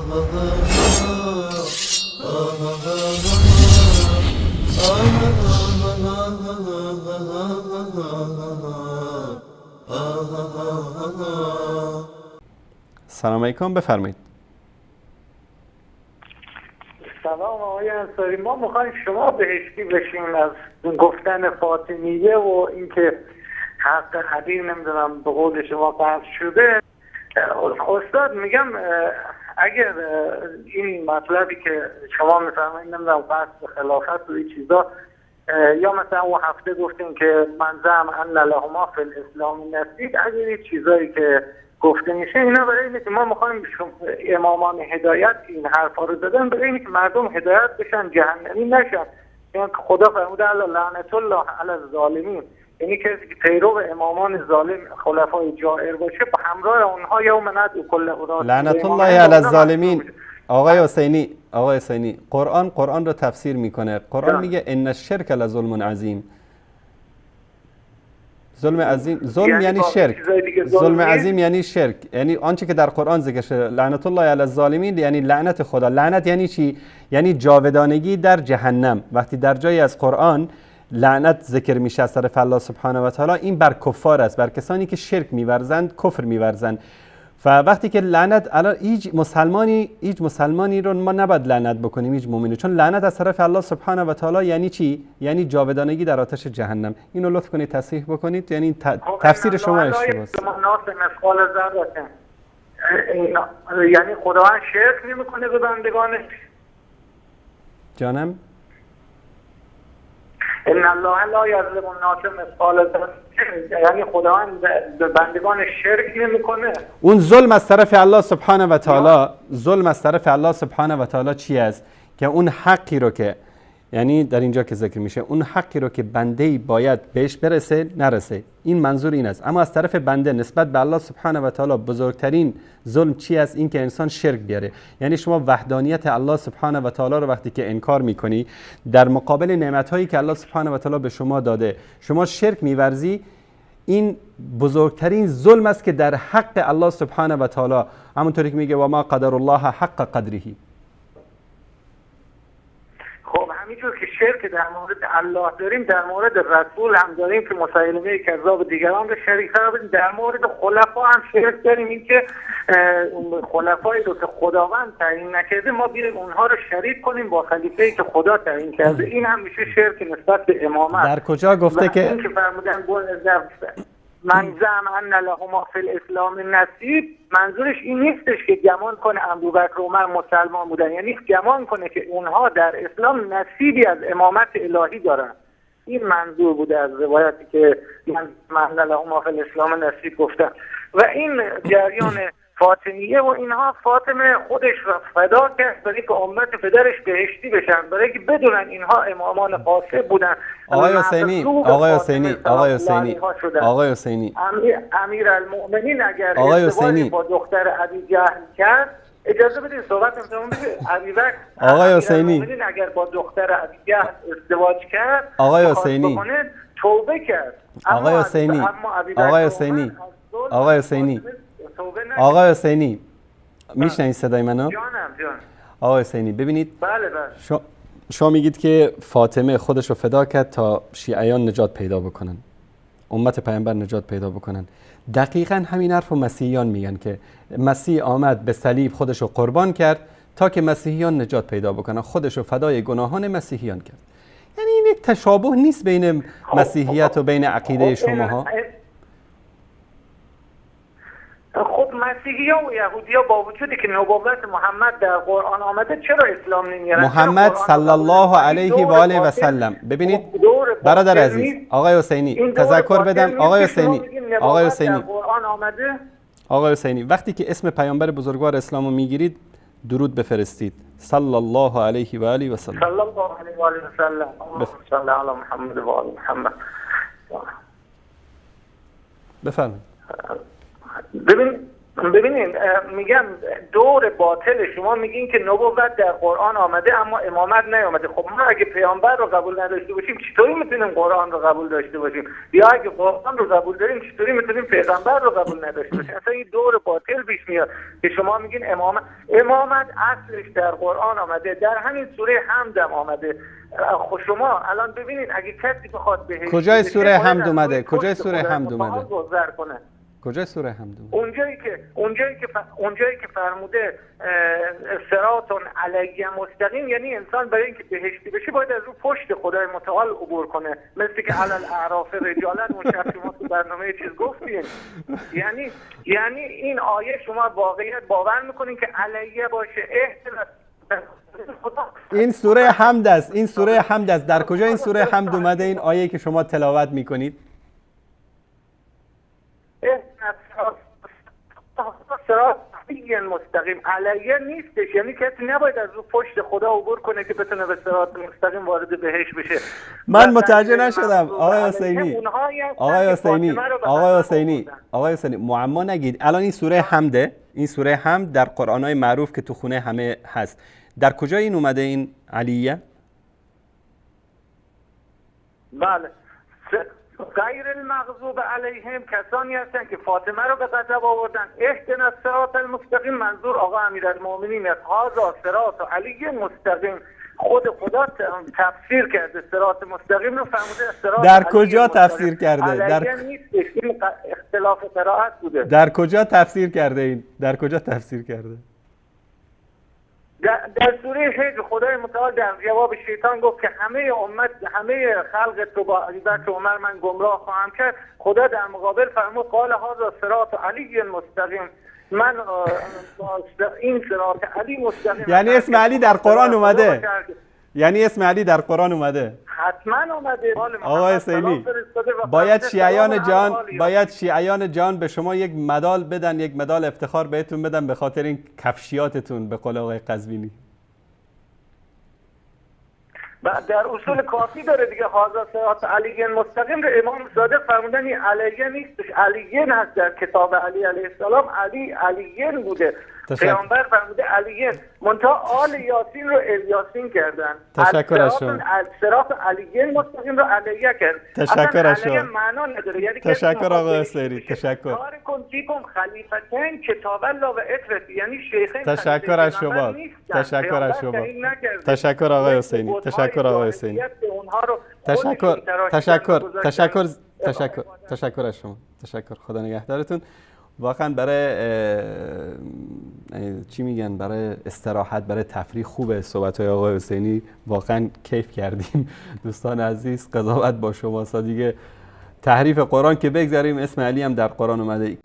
سلام علیکم، بفرمایید. سلام آقای انصاری، ما میخوایم شما بهشتی بشیم از گفتن فاطمیه و اینکه حق علی نمیدونم به قول شما قطع شده. استاد میگم اگر این مطلبی که شما میفرمایید نمیدونم قصد خلافت و این چیزا، یا مثلا اون هفته گفتیم که من زعم ان لهما فی الاسلام نصیب، اگر این چیزایی که گفته میشه اینا برای اینه که ما میخوایم امامان هدایت این حرفا رو زدن برای اینه که مردم هدایت بشن، جهنمی نشن. یعنی خدا فرموده الا لعنت الله علی الظالمین، یعنی کسی که پیرو امامان ظالم خلفای جائر باشه با همراه اونها یوم ندعو کل اناس لعنت الله علی الظالمین. آقای حسینی، آقای حسینی، قرآن رو تفسیر میکنه. قرآن میگه ان الشرک لظلم عظیم. ظلم عظیم، ظلم یعنی شرک، ظلم عظیم یعنی شرک، یعنی آنچه که در قرآن ذکر شده لعنت الله علی الظالمین یعنی لعنت خدا. لعنت یعنی چی؟ یعنی جاودانگی در جهنم. وقتی در جایی از قرآن لعنت ذکر میشه از طرف الله سبحانه و تعالی، این بر کفار است، بر کسانی که شرک میورزند، کفر میورزند. و وقتی که لعنت، الان هیچ مسلمانی رو ما نباید لعنت بکنیم، هیچ مؤمنی، چون لعنت از طرف الله سبحانه و تعالی یعنی چی؟ یعنی جاودانگی در آتش جهنم. اینو لطف کنید تصحیح بکنید، یعنی تفسیر شما اشتباهه. یعنی خداوند شرک نمیکنه به بندگانش. جانم؟ ان الله لا یظلم الناس مثقال ذره، یعنی خداوند به بندگان شرک نمیکنه. اون ظلم از طرف الله سبحانه و تعالی، ظلم از طرف الله سبحانه و تعالی چی است؟ که اون حقی رو که، یعنی در اینجا که ذکر میشه، اون حقی رو که بنده باید بهش برسه نرسه، این منظور این است. اما از طرف بنده نسبت به الله سبحانه و تعالی بزرگترین ظلم چی است؟ این که انسان شرک بیاره. یعنی شما وحدانیت الله سبحانه و تعالی رو وقتی که انکار میکنی، در مقابل نعمت‌هایی که الله سبحانه و تعالی به شما داده شما شرک میورزی، این بزرگترین ظلم است که در حق الله سبحانه و تعالی، همونطوری که میگه و ما قدر الله حق قدره. خب همینجور که شرک در مورد الله داریم، در مورد رسول هم داریم که مسیلمه کذاب دیگران رو شریک قرار بدیم، در مورد خلفا هم شرک داریم، این که خلفایی رو که خداوند تعیین نکرده ما بیایم اونها رو شریک کنیم با خلیفه‌ای که خدا تعیین کرده، این هم میشه شرک نسبت به امامت. در کجا گفته که این که فرمودن من زعم ان لهما فی الاسلام نصیب، منظورش این نیستش که گمان کنه ابوبکر و عمر مسلمان بودن، یعنی گمان کنه که اونها در اسلام نصیبی از امامت الهی دارن. این منظور بوده از روایتی که من لهما فی الاسلام نصیب گفتن. و این جریان فاطمیه و اینها، فاطمه خودش را فدا کرد برای که امت پدرش بهشتی بشن، برای که بدونن اینها امامان قاصد بودن. آقای حسینی، آقای حسینی، آقای حسینی، آقای حسینی، امیرالمؤمنین اگر ازدواج با دختر ابی جهل کرد، اجازه بدید صحبت تموم بشه. ابی بکر، آقای حسینی اگر با دختر ابی جهل ازدواج کرد، آقای حسینی توبه کرد. آقای حسینی، آقای حسینی، آقای حسینی، آقای حسینی، میشنوید صدای منو؟ جانم جان. آقای حسینی ببینید، بله بله، شما میگید که فاطمه خودش رو فدا کرد تا شیعیان نجات پیدا بکنن، امت پیامبر نجات پیدا بکنن. دقیقا همین حرف رو مسیحیان میگن که مسیح آمد به صلیب خودش رو قربان کرد تا که مسیحیان نجات پیدا بکنن، خودش رو فدای گناهان مسیحیان کرد. یعنی این یک تشابه نیست بین مسیحیت و بین عقیده شماها؟ خب مسیحی ها و یهودی ها با وجودی که نبوت محمد در قرآن آمده چرا اسلام نمیارن؟ محمد صلی الله علیه و آله و سلم. ببینید برادر عزیز، آقای حسینی تذکر بدم، آقای حسینی، آقای حسینی، آقای حسینی، وقتی که اسم پیامبر بزرگوار اسلامو میگیرید درود بفرستید، صلی الله علیه و آله و سلم. صلی الله علیه و آله و سلم. صلی علی محمد و آل محمد. بفرمایید. ببین ببینین میگم دور باطل شما میگین که نبوت در قرآن آمده اما امامت نیامده. خب ما اگه پیامبر رو قبول نداشته باشیم چطوری میتونیم قرآن رو قبول داشته باشیم؟ یا اگه قرآن رو قبول داریم چطوری میتونیم پیغمبر رو قبل نداشته باشیم؟ اصلا این دور باطل پیش میاد که شما میگین امامت اصلش در قرآن آمده، در همین سوره حمد هم آمده. خب شما الان ببینین اگه کسی بخواد بهش کجای سوره حمد اومده؟ کجای سوره حمد اومده؟ کجای سوره حمد؟ اونجایی که فرموده صراط علی مستقیم، یعنی انسان برای اینکه بهشتی بشه باید از رو پشت خدای متعال عبور کنه، مثل که علی الاعراف رجالا اون شب شما تو برنامه چیز گفتین. یعنی این آیه شما واقعیت باور میکنین که علیه باشه احتمال این سوره حمد است، این سوره حمد است. در کجا این سوره حمد اومده این آیه که شما تلاوت میکنید؟ صراط مستقیم علیه نیستش، یعنی کسی نباید از رو پشت خدا عبور کنه که بتونه به صراط مستقیم وارد بهش بشه. من متوجه نشدم آقای حسینی، آقای حسینی، آقای حسینی، آقای حسینی، معما نگید. الان این سوره حمده، این سوره حمد در قرآن‌های معروف که تو خونه همه هست، در کجا این اومده این علیه؟ بله، غیر المغضوب علیهم کسانی هستند که فاطمه رو به غضب آوردن. اهدنا الصراط المستقیم منظور آقا امیرالمومنین است. هذا صراط علی مستقیم، خود خدا تفسیر کرده صراط مستقیم رو، فرموده صراط. در کجا تفسیر کرده؟ در نیستش، این اختلاف قرائت بوده. در کجا تفسیر کرده این؟ در کجا تفسیر کرده؟ در سوره حجر خدای متعال در جواب شیطان گفت که همه امت، همه خلق تو با ابوبکر عمر من گمراه خواهم کرد. خدا در مقابل فرمود قال هذا صراط علی مستقیم، من این صراط علی مستقیم. یعنی اسم علی در قرآن اومده، یعنی اسم علی در قرآن اومده، حتما اومده. آقای حسینی، باید شیعیان جان، باید شیعیان جان به شما یک مدال بدن، یک مدال افتخار بهتون بدن به خاطر این کفشیاتتون به قول آقای قزوینی. در اصول کافی داره دیگه. هذا صراط علی مستقیم رو امام صادق فرمودن این علیه نیستش، علیین هست. در کتاب علی علیه السلام علی علیین بوده، پیامبر فرموده علیین، منتها آل یاسین رو الیاسین کردن. تشکر از شما. صراط علیین مستقیم رو علیه کرد. تشکر از شما. معنا نداره. یعنی تشکر آقای حسینی، تشکر. کار کن فیکم خلیفتین کتاب الله و عترتی، یعنی شیخین. تشکر از شما. تشکر از شما. تشکر آقای حسینی. تشکر آقای حسینی. تشکر، تشکر، تشکر، تشکر، تشکر از شما. تشکر، خدا نگهدارتون. واقعا برای چی میگن، برای استراحت، برای تفریح خوبه صحبت های آقای حسینی. واقعا کیف کردیم دوستان عزیز. قضاوت با شماست دیگه. تحریف قرآن که بگذاریم، اسم علی هم در قرآن اومده.